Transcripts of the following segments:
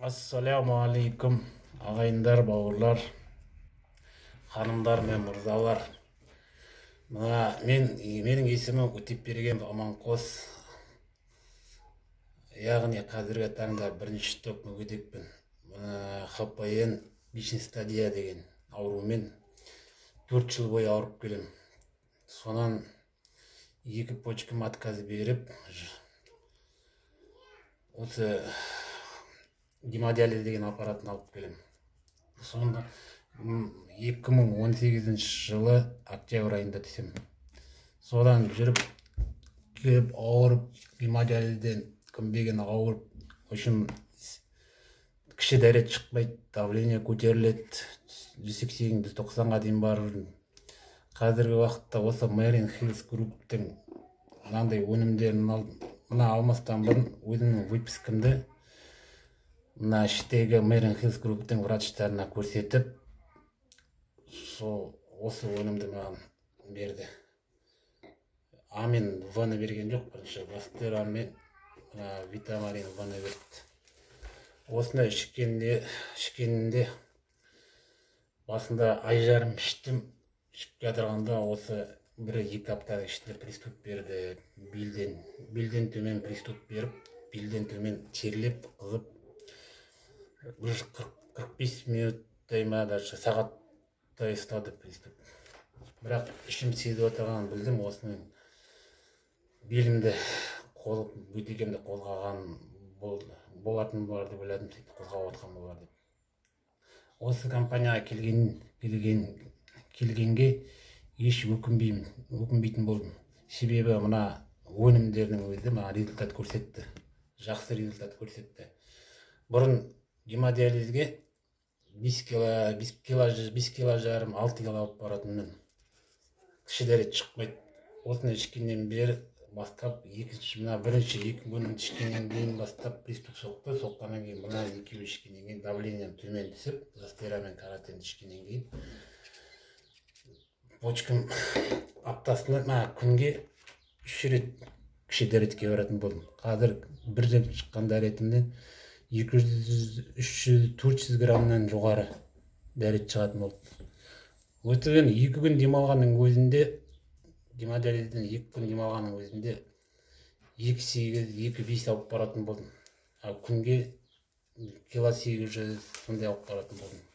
Ассалаумағалейкум, ағайындар, бауырлар, ханымдар мен мырзалар. Мына менің есімім Өтепберген Аманқос. Яғни қазіргі таңда бірінші топ мүгедекпін. Мына ХПН бесінші стадия деген аурумен 4 жыл бойы ауырып келемін. Сонан екі почкам отказ беріп, осы гемодиализ деген аппаратын алып келемін. Сонда 2018 жылы октябрь айында түсемін. Содан жүріп келіп ауырып, гемодиализден күнбеген ауырып, в общем, кіші дәрет шықпайды, давление көтеріледі, 180, 190-ға дейін барып жүрдім. Қазіргі уақытта осы Marine Hills Group-тің мынандай өнімдерін алдым. Мына алмастан бұрын өзімнің выпискамды мына іштегі Marine Hills Group-тің врачтарына көрсетіп, сол осы өнімді маған берді. А мен В-ны берген жоқ, бірінші Вастера мен Витамарин В-ны берді. Осыны ішкенде басында ай жарым іштім. Ішіп жатырғанда осы бір екі аптаның ішінде приступ берді. Белден төмен приступ беріп, белден төмен терлеп, қызып, бір 45 минуттай ма, даже сағаттай ұстады приступ. Бірақ ішім сезіп отырғанын білдім, осының белімді қол, бөтегемді қозғаған болатын болар деп ойладым, сөйтіп қозғап отқан болар деп. Осы компанияға келгенге еш өкінбеймін, өкінбейтін болдым. Себебі мына өнімдердің өзі маған результат көрсетті, жақсы результат көрсетті. Бұрын гемодиализге 5 кило, 5 кило, 5 кило жарым, 6 кило алып баратынмын. Кіші дәрет шықпайды. Осыны ішкеннен бері бастап, екінші, мына бірінші екі өнімді ішкеннен кейін бастап приступ соқты. Соққаннан кейін мына екеуі ішкеннен кейін давлением төмен түсіп, Зостера мен каротин ішкеннен кейін почкам аптасына, мына күнге 3 рет кіші дәретке баратын болдым. Қазір бір рет шыққан дәретімнен 200, 300, 400 граммнан жоғары дәрет шығатын болды. Өткен 2 күн демалғанның өзінде, гемодиализден 2 күн демалғанның өзінде 2,8, 2,5 алып баратын болдым. Ал күнге кило 800 сондай алып баратын болдым.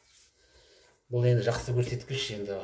Бұл енді жақсы көрсеткіш, енді